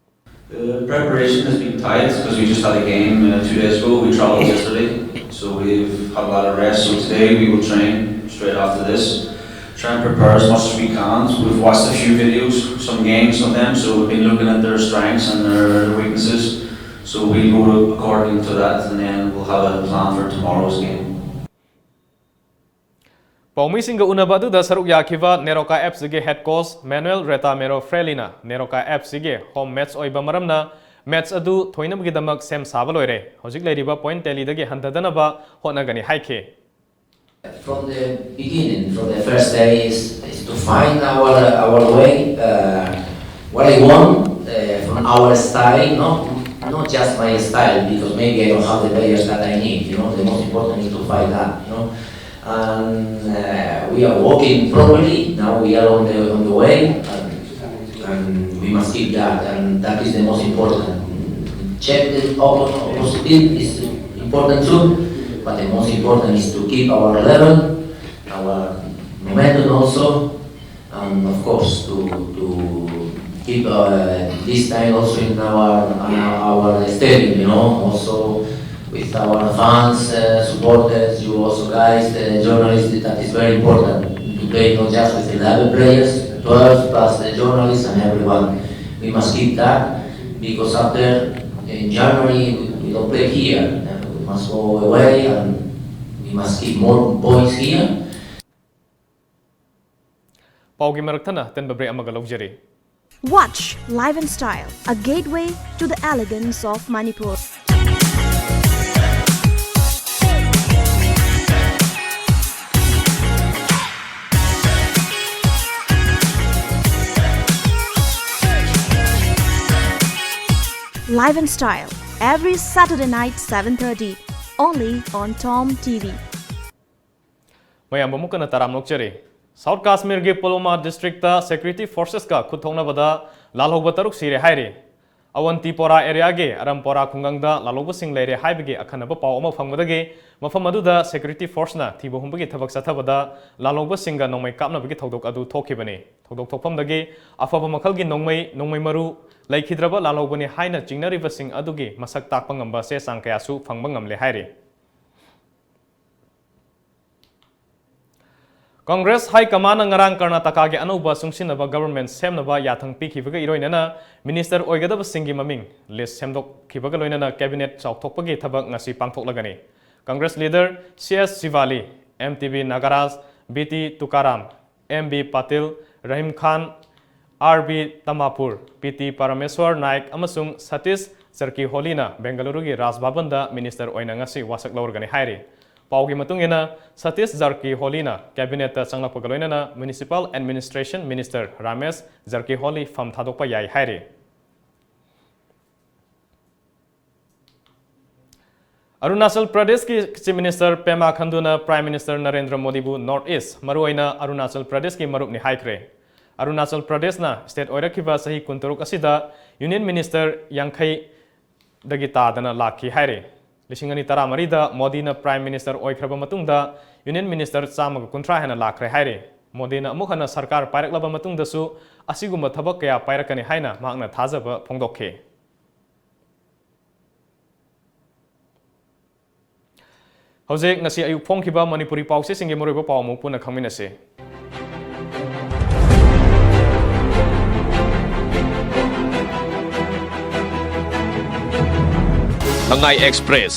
The preparation has been tight because we just had a game uh, two days ago. We traveled yesterday, so we've had a lot of rest. So today we will train straight after this. Try and prepare as much as we can. We've watched a few videos, some games of them, so we've been looking at their strengths and their weaknesses. So we go according to that, and then we'll have a plan for tomorrow's game. ꯄꯥꯎꯃꯤꯁꯤꯡꯒ ꯎꯅꯕ ꯑꯗꯨꯗ ꯁꯔꯨꯛ ꯌꯥꯈꯤꯕ NEROCA F ꯁꯤꯒꯤ head coach Manuel Retamero ꯐ꯭ꯔꯦꯂꯤꯅ NEROCA F ꯁꯤꯒꯤ home match ꯑꯣꯏꯕ ꯃꯔꯝꯅ match ꯑꯗꯨ ꯊꯣꯏꯅꯕꯒꯤꯗꯃꯛ ꯁꯦꯝ ꯁꯥꯕ ꯂꯣꯏꯔꯦ꯫ ꯍꯧꯖꯤꯛ ꯂꯩꯔꯤꯕ ꯄꯣꯏꯟꯠ ꯇꯦꯂꯤꯗꯒꯤ ꯍꯟꯊꯗꯅꯕ ꯍꯣꯠꯅꯒꯅꯤ ꯍꯥꯏꯈꯤ꯫ From the beginning, from the first day, is, is to find our our way, uh, what I want uh, from our style, not not just my style, because maybe I don't have the players that I need. You know, the most important is to find that. You know, And uh, we are working properly. Now we are on the on the way, and, and we must keep that. And that is the most important. Check the oppo- positive is important too, but the most important is to keep our level, our momentum also, and of course to to keep uh, this time also in our our stadium, you know, also with our fans, uh, supporters, you also guys, the journalists. That is very important to play not just with eleven players, twelve plus the journalists and everyone. We must keep that because after in January we, we don't play here. Uh, we must go away and we must keep more points here. ꯄꯥꯎꯒꯤ ꯃꯔꯛ ꯊꯠꯅ ꯑꯇꯦꯟꯕ break ꯑꯃꯒ ꯂꯧꯖꯔꯤ꯫ Watch Life and Style, a gateway to the elegance of Manipur. Life and Style, every Saturday night, seven thirty, only on Tom T V. ꯃꯌꯥꯝꯕꯨ ꯑꯃꯨꯛ ꯍꯟꯅ ꯇꯔꯥꯝꯅ ꯑꯣꯛꯆꯔꯤ꯫ South ꯀꯥꯁꯃꯤꯔꯒꯤ ꯄꯨꯜꯋꯥꯃꯥ district security ꯐꯣꯔꯁꯦꯁꯀ ꯈꯨꯠ ꯊꯣꯛꯅꯕꯗ ꯂꯥꯜꯍꯧꯕ ꯇꯔꯨꯛ ꯁꯤꯔꯦ ꯍꯥꯏꯔꯤ꯫ ꯑꯋꯟꯇꯤꯄꯣꯔꯥ ꯑꯦꯔꯤꯌꯥꯒꯤ ꯑꯔꯝꯄꯣꯔꯥ ꯈꯨꯡꯒꯪꯗ ꯂꯥꯜꯍꯧꯕꯁꯤꯡ ꯂꯩꯔꯦ ꯍꯥꯏꯕꯒꯤ ꯑꯈꯟꯅꯕ ꯄꯥꯎ ꯑꯃ ꯐꯪꯕꯗꯒꯤ ꯃꯐꯝ ꯑꯗꯨꯗ ꯁꯦꯀ꯭ꯌꯨꯔꯤꯇꯤ ꯐꯣꯔꯁꯅ ꯊꯤꯕ ꯍꯨꯝꯕꯒꯤ ꯊꯕꯛ ꯆꯠꯊꯕꯗ ꯂꯥꯜꯍꯧꯕꯁꯤꯡꯒ ꯅꯣꯡꯃꯩ ꯀꯥꯞꯅꯕꯒꯤ ꯊꯧꯗꯣꯛ ꯑꯗꯨ ꯊꯣꯛꯈꯤꯕꯅꯤ꯫ ꯊꯧꯗꯣꯛ ꯊꯣꯛꯐꯝꯗꯒꯤ ꯑꯐꯕ ꯃꯈꯜꯒꯤ ꯅꯣꯡꯃꯩ, ꯅꯣꯡꯃꯩ ꯃꯔꯨ ꯂꯩꯈꯤꯗ꯭ꯔꯕ ꯂꯥꯜꯍꯧꯕꯅꯤ ꯍꯥꯏꯅ ꯆꯤꯡꯅꯔꯤꯕꯁꯤꯡ ꯑꯗꯨꯒꯤ ꯃꯁꯛ ꯇꯥꯛꯄ ꯉꯝꯕ ꯆꯦ ꯆꯥꯡ ꯀꯌꯥꯁꯨ ꯐꯪꯕ ꯉꯝꯂꯦ ꯍꯥꯏꯔꯤ꯫ ꯀꯪꯒ꯭ꯔꯦꯁ ꯍꯥꯏ ꯀꯃꯥꯟꯅ ꯉꯔꯥꯡ ꯀꯔꯅꯥꯇꯀꯥꯒꯤ ꯑꯅꯧꯕ ꯆꯨꯡꯁꯤꯟꯅꯕ ꯒꯚꯔꯟꯃꯦꯟꯠ ꯁꯦꯝꯅꯕ ꯌꯥꯊꯪ ꯄꯤꯈꯤꯕꯒ ꯏꯔꯣꯏꯅꯅ ꯃꯤꯅꯤꯁꯇꯔ ꯑꯣꯏꯒꯗꯕꯁꯤꯡꯒꯤ ꯃꯃꯤꯡ ꯂꯤꯁ ꯁꯦꯝꯗꯣꯛꯈꯤꯕꯒ ꯂꯣꯏꯅꯅ ꯀꯦꯕꯤꯅꯦꯠ ꯆꯥꯎꯊꯣꯛꯄꯒꯤ ꯊꯕꯛ ꯉꯁꯤ ꯄꯥꯡꯊꯣꯛꯂꯒꯅꯤ꯫ Congress leader C S Shivalli, M T B Nagaraj, B T Tukaram, M B Patil, Rahim Khan, R B Timmapur, P T Parameshwar Naik ꯑꯃꯁꯨꯡ ꯁꯇꯤꯁ ꯖꯔꯀꯤꯍꯣꯂꯤꯅ ꯕꯦꯡꯒꯂꯨꯔꯨꯒꯤ ꯔꯥꯖ ꯚꯕꯟꯗ ꯃꯤꯅꯤꯁꯇꯔ ꯑꯣꯏꯅ ꯉꯁꯤ ꯋꯥꯁꯛ ꯂꯧꯔꯒꯅꯤ ꯍꯥꯏꯔꯤ꯫ ꯄꯥꯎꯒꯤ ꯃꯇꯨꯡ ꯏꯟꯅ, ꯁꯇꯤꯁ ꯖꯔꯀꯤꯍꯣꯂꯤꯅ ꯀꯦꯕꯤꯅꯦꯠꯇ ꯆꯪꯂꯛꯄꯒ ꯂꯣꯏꯅꯅ ꯃ꯭ꯌꯨꯅꯤꯁꯤꯄꯥꯜ ꯑꯦꯗꯃꯤꯅꯤꯁꯇ꯭ꯔꯦꯁꯟ ꯃꯤꯅꯤꯁꯇꯔ ꯔꯥꯃꯦꯁ ꯖꯔꯀꯤꯍꯣꯂꯤ ꯐꯝ ꯊꯥꯗꯣꯛꯄ ꯌꯥꯏ ꯍꯥꯏꯔꯤ꯫ ꯑꯔꯨꯅꯥꯆꯜ ꯄ꯭ꯔꯗꯦꯁꯀꯤ Chief Minister Pema ꯈꯟꯗꯨꯅ Prime Minister Narendra ꯃꯣꯗꯤꯕꯨ North East, ꯃꯔꯨꯑꯣꯏꯅ ꯑꯔꯨꯅꯥꯆꯜ ꯄ꯭ꯔꯗꯦꯁꯀꯤ ꯃꯔꯨꯞꯅꯤ ꯍꯥꯏꯈ꯭ꯔꯦ꯫ ꯑꯔꯨꯅꯥꯆꯜ ꯄ꯭ꯔꯗꯦꯁꯅ state ꯑꯣꯏꯔꯛꯈꯤꯕ ꯆꯍꯤ ꯀꯨꯟꯇꯔꯨꯛ ꯑꯁꯤꯗ Union Minister ꯌꯥꯡꯈꯩꯗꯒꯤ ꯇꯥꯗꯅ ꯂꯥꯛꯈꯤ ꯍꯥꯏꯔꯤ꯫ ꯂꯤꯁꯤꯡ ꯑꯅꯤ ꯇꯔꯥꯃꯔꯤꯗ ꯃꯣꯗꯤꯅ Prime Minister ꯑꯣꯏꯈ꯭ꯔꯕ ꯃꯇꯨꯡꯗ Union Minister ꯆꯥꯝꯃꯒ ꯀꯨꯟꯊ꯭ꯔꯥ ꯍꯦꯟꯅ ꯂꯥꯛꯈ꯭ꯔꯦ ꯍꯥꯏꯔꯤ꯫ ꯃꯣꯗꯤꯅ ꯑꯃꯨꯛ ꯍꯟꯅ ꯁꯔꯀꯥꯔ ꯄꯥꯏꯔꯛꯂꯕ ꯃꯇꯨꯡꯗꯁꯨ ꯑꯁꯤꯒꯨꯝꯕ ꯊꯕꯛ ꯀꯌꯥ ꯄꯥꯏꯔꯛꯀꯅꯤ ꯍꯥꯏꯅ ꯃꯍꯥꯛꯅ ꯊꯥꯖꯕ ꯐꯣꯡꯗꯣꯛꯈꯤ꯫ ꯍꯧꯖꯤꯛ ꯉꯁꯤ ꯑꯌꯨꯛ ꯐꯣꯡꯈꯤꯕ ꯃꯅꯤꯄꯨꯔꯤ ꯄꯥꯎꯆꯦꯁꯤꯡꯒꯤ ꯃꯔꯨꯑꯣꯏꯕ ꯄꯥꯎ ꯑꯃꯨꯛ ꯄꯨꯟꯅ ꯈꯪꯃꯤꯟꯅꯁꯤ꯫ ꯃꯉꯥꯏ Express꯫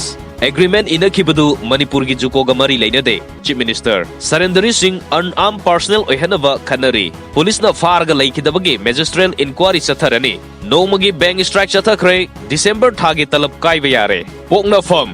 Agreement ꯏꯅꯈꯤꯕꯗꯨ ꯃꯅꯤꯄꯨꯔꯒꯤ JUCOꯒ ꯃꯔꯤ ꯂꯩꯅꯗꯦ꯫ Chief Minister ꯁꯔꯦꯟꯗ꯭ꯔꯤ ꯁꯤꯡ unarmed personnel ꯑꯣꯏꯍꯟꯅꯕ ꯈꯟꯅꯔꯤ꯫ ꯄꯨꯂꯤꯁꯅ ꯐꯥꯔꯒ ꯂꯩꯈꯤꯗꯕꯒꯤ magistral inquiry ꯆꯠꯊꯔꯅꯤ꯫ ꯅꯣꯡꯃꯒꯤ bank strike ꯆꯠꯊꯈ꯭ꯔꯦ꯫ December ꯊꯥꯒꯤ ꯇꯂꯕ ꯀꯥꯏꯕ ꯌꯥꯔꯦ꯫ ꯄꯣꯛꯅꯐꯝ꯫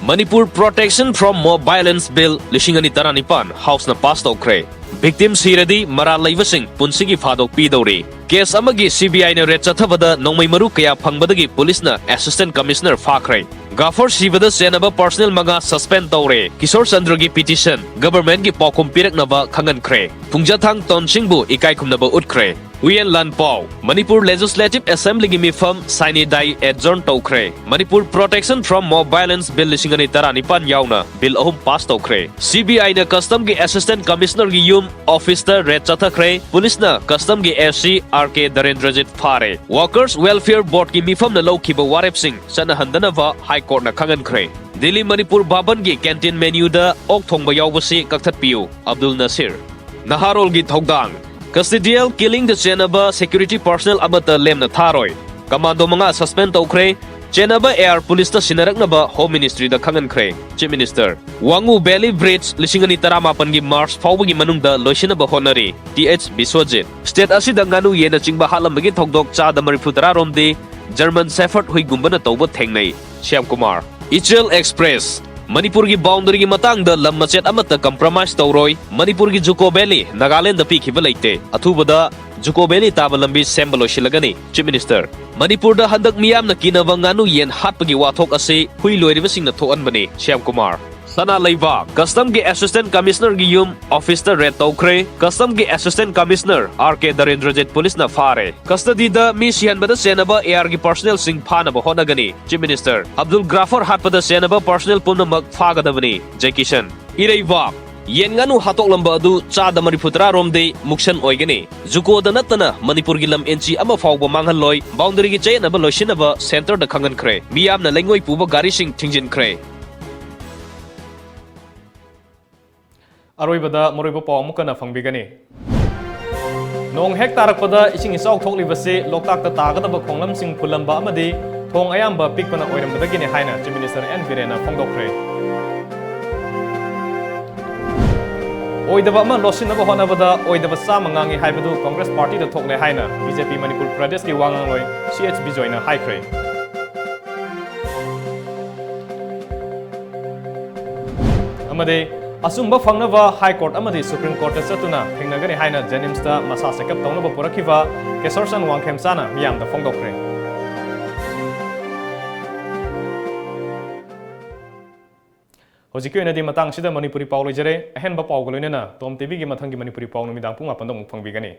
Manipur Protection from Mob Violence Bill ꯂꯤꯁꯤꯡ ꯑꯅꯤ ꯇꯔꯥꯅꯤꯄꯥꯟ Houseꯅ pass ꯇꯧꯈ꯭ꯔꯦ꯫ Victim ꯁꯤꯔꯗꯤ ꯃꯔꯥꯜ ꯂꯩꯕꯁꯤꯡ ꯄꯨꯟꯁꯤꯒꯤ ꯐꯥꯗꯣꯛ ꯄꯤꯗꯧꯔꯤ꯫ Case ꯑꯃꯒꯤ CBIꯅ raid ꯆꯠꯊꯕꯗ ꯅꯣꯡꯃꯩ ꯃꯔꯨ ꯀꯌꯥ ꯐꯪꯕꯗꯒꯤ ꯄꯨꯂꯤꯁꯅ Assistant Commissioner ꯐꯥꯈ꯭ꯔꯦ꯫ ꯒꯥꯐꯔ ꯁꯤꯕꯗ ꯆꯦꯟꯅꯕ personnel ꯃꯉꯥ suspend ꯇꯧꯔꯦ꯫ ꯀꯤꯁꯣꯔ ꯆꯟꯗ꯭ꯔꯒꯤ petition governmentꯒꯤ ꯄꯥꯎꯈꯨꯝ ꯄꯤꯔꯛꯅꯕ ꯈꯪꯍꯟꯈ꯭ꯔꯦ꯫ ꯄꯨꯡꯖꯥꯊꯥꯡ ꯇꯣꯟꯁꯤꯡꯕꯨ ꯏꯀꯥꯏ ꯈꯨꯝꯅꯕ ꯎꯠꯈ꯭ꯔꯦ꯫ ꯎꯌꯦꯟ ꯂꯥꯟ ꯄꯥꯎ꯫ ꯃꯅꯤꯄꯨꯔ Legislative Assemblyꯒꯤ ꯃꯤꯐꯝ sine die adjourn ꯇꯧꯈ꯭ꯔꯦ꯫ Manipur Protection from Mob Violence Bill ꯂꯤꯁꯤꯡ ꯑꯅꯤ ꯇꯔꯥꯅꯤꯄꯥꯟ ꯌꯥꯎꯅ bill ꯑꯍꯨꯝ pass ꯇꯧꯈ꯭ꯔꯦ꯫ CBIꯅ Customꯒꯤ Assistant Commissionerꯒꯤ ꯌꯨꯝ, officeꯇ raid ꯆꯠꯊꯈ꯭ꯔꯦ꯫ ꯄꯨꯂꯤꯁꯅ Customꯒꯤ SC RK ꯙꯔꯦꯟꯗ꯭ꯔꯖꯤꯠ ꯐꯥꯔꯦ꯫ Workers Welfare Boardꯀꯤ ꯃꯤꯐꯝꯅ ꯂꯧꯈꯤꯕ ꯋꯥꯔꯦꯞꯁꯤꯡ ꯆꯠꯅꯍꯟꯗꯅꯕ High Courtꯅ ꯈꯪꯍꯟꯈ꯭ꯔꯦ꯫ ꯗꯤꯜꯂꯤ ꯃꯅꯤꯄꯨꯔ ꯚꯕꯟꯒꯤ canteen menuꯗ ꯑꯣꯛ ꯊꯣꯡꯕ ꯌꯥꯎꯕꯁꯤ ꯀꯛꯊꯠꯄꯤꯌꯨ꯫ ꯑꯕꯗꯨꯜ ꯅꯁꯤꯔ꯫ ꯅꯍꯥꯔꯣꯜꯒꯤ ꯊꯧꯗꯥꯡ꯫ Custodial killingꯗ ꯆꯦꯟꯅꯕ security personnel ꯑꯃꯠꯇ ꯂꯦꯝꯅ ꯊꯥꯔꯣꯏ꯫ Commando ꯃꯉꯥ suspend ꯇꯧꯈ꯭ꯔꯦ꯫ ꯆꯦꯟꯅꯕ AR Policeꯇ ꯁꯤꯟꯅꯔꯛꯅꯕ Home Ministryꯗ ꯈꯪꯍꯟꯈ꯭ꯔꯦ꯫ Chief Minister꯫ ꯋꯥꯉꯨ Valley Bridge ꯂꯤꯁꯤꯡ ꯑꯅꯤ ꯇꯔꯥꯃꯥꯄꯟꯒꯤ March ꯐꯥꯎꯕꯒꯤ ꯃꯅꯨꯡꯗ ꯂꯣꯏꯁꯤꯟꯅꯕ ꯍꯣꯠꯅꯔꯤ꯫ T H Biswajit. State ꯑꯁꯤꯗ ꯉꯥꯅꯨ ꯌꯦꯟꯅꯆꯤꯡꯕ ꯍꯥꯠꯂꯝꯕꯒꯤ ꯊꯧꯗꯣꯛ ꯆꯥꯗ ꯃꯔꯤꯐꯨ ꯇꯔꯥ ꯔꯣꯝꯗꯤ German Shepherd ꯍꯨꯏꯒꯨꯝꯕꯅ ꯇꯧꯕ ꯊꯦꯡꯅꯩ꯫ ꯁ꯭ꯌꯥꯝ ꯀꯨꯃꯥꯔ꯫ ꯏꯆꯦꯜ Express꯫ ꯃꯅꯤꯄꯨꯔꯒꯤ boundaryꯒꯤ ꯃꯇꯥꯡꯗ ꯂꯝ ꯃꯆꯦꯠ ꯑꯃꯠꯇ compromise ꯇꯧꯔꯣꯏ꯫ ꯃꯅꯤꯄꯨꯔꯒꯤ JUCO Valley ꯅꯥꯒꯥꯂꯦꯟꯗ ꯄꯤꯈꯤꯕ ꯂꯩꯇꯦ꯫ ꯑꯊꯨꯕꯗ JUCO Valley ꯇꯥꯕ ꯂꯝꯕꯤ ꯁꯦꯝꯕ ꯂꯣꯏꯁꯤꯜꯂꯒꯅꯤ꯫ Chief Minister꯫ ꯃꯅꯤꯄꯨꯔꯗ ꯍꯟꯗꯛ ꯃꯤꯌꯥꯝꯅ ꯀꯤꯅꯕ ꯉꯥꯅꯨ ꯌꯦꯟ ꯍꯥꯠꯄꯒꯤ ꯋꯥꯊꯣꯛ ꯑꯁꯤ ꯍꯨꯏ ꯂꯣꯏꯔꯤꯕꯁꯤꯡꯅ ꯊꯣꯛꯍꯟꯕꯅꯤ꯫ ꯁ꯭ꯌꯥꯝ ꯀꯨꯃꯥꯔ꯫ ꯁꯅꯥ ꯂꯩꯕꯥꯛ꯫ ꯀꯁꯇꯝꯒꯤ ꯑꯦꯁꯤꯁꯇꯦꯟꯠ ꯀꯃꯤꯁꯅꯔꯒꯤ ꯌꯨꯝ ꯑꯣꯐꯤꯁꯇ ꯔꯦꯗ ꯇꯧꯈ꯭ꯔꯦ꯫ ꯀꯁꯇꯝꯒꯤ ꯑꯦꯁꯤꯁꯇꯦꯟꯠ ꯀꯃꯤꯁꯅꯔ ꯑꯥꯔ ꯀꯦ ꯙꯔꯦꯟꯗ꯭ꯔꯖꯤꯠ ꯄꯨꯂꯤꯁꯅ ꯐꯥꯔꯦ꯫ ꯀꯁꯇꯗꯤꯗ ꯃꯤ ꯁꯤꯍꯟꯕꯗ ꯆꯦꯟꯅꯕ ꯑꯦ ꯑꯥꯔꯒꯤ ꯄꯥꯔꯁꯅꯦꯜꯁꯤꯡ ꯐꯥꯅꯕ ꯍꯣꯠꯅꯒꯅꯤ꯫ Chief minister. ꯑꯕꯗꯨꯜ ꯒ꯭ꯔꯥꯐꯔ ꯍꯥꯠꯄꯗ ꯆꯦꯟꯅꯕ ꯄꯥꯔꯁꯅꯦꯜ ꯄꯨꯝꯅꯃꯛ ꯐꯥꯒꯗꯕꯅꯤ꯫ ꯖꯦ ꯀꯤꯁꯟ꯫ ꯏꯔꯩꯕꯥꯛ꯫ ꯌꯦꯟ ꯉꯥꯅꯨ ꯍꯥꯠꯇꯣꯛꯂꯝꯕ ꯑꯗꯨ ꯆꯥꯗ ꯃꯔꯤꯐꯨ ꯇꯔꯥ ꯔꯣꯝꯗꯤ ꯃꯨꯛꯁꯟ ꯑꯣꯏꯒꯅꯤ꯫ ꯖꯨꯀꯣꯗ ꯅꯠꯇꯅ ꯃꯅꯤꯄꯨꯔꯒꯤ ꯂꯝ ꯏꯟꯆꯤ ꯑꯃ ꯐꯥꯎꯕ ꯃꯥꯡꯍꯜꯂꯣꯏ꯫ ꯕꯥꯎꯟꯗꯔꯤꯒꯤ ꯆꯌꯦꯠꯅꯕ ꯂꯣꯏꯁꯤꯟꯅꯕ ꯁꯦꯟꯇꯔꯗ ꯈꯪꯍꯟꯈ꯭ꯔꯦ꯫ ꯃꯤꯌꯥꯝꯅ ꯂꯩꯉꯣꯏ ꯄꯨꯕ ꯒꯥꯔꯤꯁꯤꯡ ꯊꯤꯡꯖꯤꯟꯈ꯭ꯔꯦ꯫ ꯑꯔꯣꯏꯕꯗ ꯃꯔꯨꯑꯣꯏꯕ ꯄꯥꯎ ꯑꯃꯨꯛ ꯍꯟꯅ ꯐꯪꯕꯤꯒꯅꯤ꯫ ꯅꯣꯡ ꯍꯦꯛ ꯇꯥꯔꯛꯄꯗ ꯏꯁꯤꯡ ꯏꯆꯥꯎ ꯊꯣꯛꯂꯤꯕꯁꯤ ꯂꯣꯛꯇꯥꯛꯇ ꯇꯥꯒꯗꯕ ꯈꯣꯡꯂꯝꯁꯤꯡ ꯐꯨꯜꯂꯝꯕ ꯑꯃꯗꯤ ꯊꯣꯡ ꯑꯌꯥꯝꯕ ꯄꯤꯛꯄꯅ ꯑꯣꯏꯔꯝꯕꯗꯒꯤꯅꯤ ꯍꯥꯏꯅ ꯆꯤꯐ ꯃꯤꯅꯤꯁꯇꯔ ꯑꯦꯟ ꯕꯤꯔꯦꯟꯅ ꯐꯣꯡꯗꯣꯛꯈ꯭ꯔꯦ꯫ ꯑꯣꯏꯗꯕ ꯑꯃ ꯂꯣꯠꯁꯤꯟꯅꯕ ꯍꯣꯠꯅꯕꯗ ꯑꯣꯏꯗꯕ ꯆꯥꯝꯃ ꯉꯥꯡꯉꯤ ꯍꯥꯏꯕꯗꯨ ꯀꯪꯒ꯭ꯔꯦꯁ ꯄꯥꯔꯇꯤꯗ ꯊꯣꯛꯂꯦ ꯍꯥꯏꯅ ꯕꯤ ꯖꯦ ꯄꯤ ꯃꯅꯤꯄꯨꯔ ꯄ꯭ꯔꯗꯦꯁꯀꯤ ꯋꯥ ꯉꯥꯡꯂꯣꯏ ꯁꯤ ꯑꯩꯆ ꯕꯤꯖꯣꯏꯅ ꯍꯥꯏꯈ꯭ꯔꯦ꯫ ꯑꯃꯗꯤ ꯑꯆꯨꯝꯕ ꯐꯪꯅꯕ ꯍꯥꯏ ꯀꯣꯔꯠ ꯑꯃꯗꯤ ꯁꯨꯄ꯭ꯔꯤꯝ ꯀꯣꯔꯠꯇ ꯆꯠꯇꯨꯅ ꯊꯦꯡꯅꯒꯅꯤ ꯍꯥꯏꯅ ꯖꯦꯅꯤꯝꯁꯇ ꯃꯁꯥ ꯆꯦꯛꯑꯞ ꯇꯧꯅꯕ ꯄꯨꯔꯛꯈꯤꯕ ꯀꯦꯁꯣꯔꯆꯟ ꯋꯥꯡꯈꯦꯝꯆꯥꯅ ꯃꯤꯌꯥꯝꯗ ꯐꯣꯡꯗꯣꯛꯈ꯭ꯔꯦ꯫ ꯍꯧꯖꯤꯛꯀꯤ ꯑꯣꯏꯅꯗꯤ ꯃꯇꯥꯡꯁꯤꯗ ꯃꯅꯤꯄꯨꯔꯤ ꯄꯥꯎ ꯂꯣꯏꯖꯔꯦ꯫ ꯑꯍꯦꯟꯕ ꯄꯥꯎꯒ ꯂꯣꯏꯅꯅ ꯇꯣꯝ ꯇꯤꯚꯤꯒꯤ ꯃꯊꯪꯒꯤ ꯃꯅꯤꯄꯨꯔꯤ ꯄꯥꯎ ꯅꯨꯃꯤꯗꯥꯡ ꯄꯨꯡ ꯃꯥꯄꯟꯗ ꯑꯃꯨꯛ ꯐꯪꯕꯤꯒꯅꯤ꯫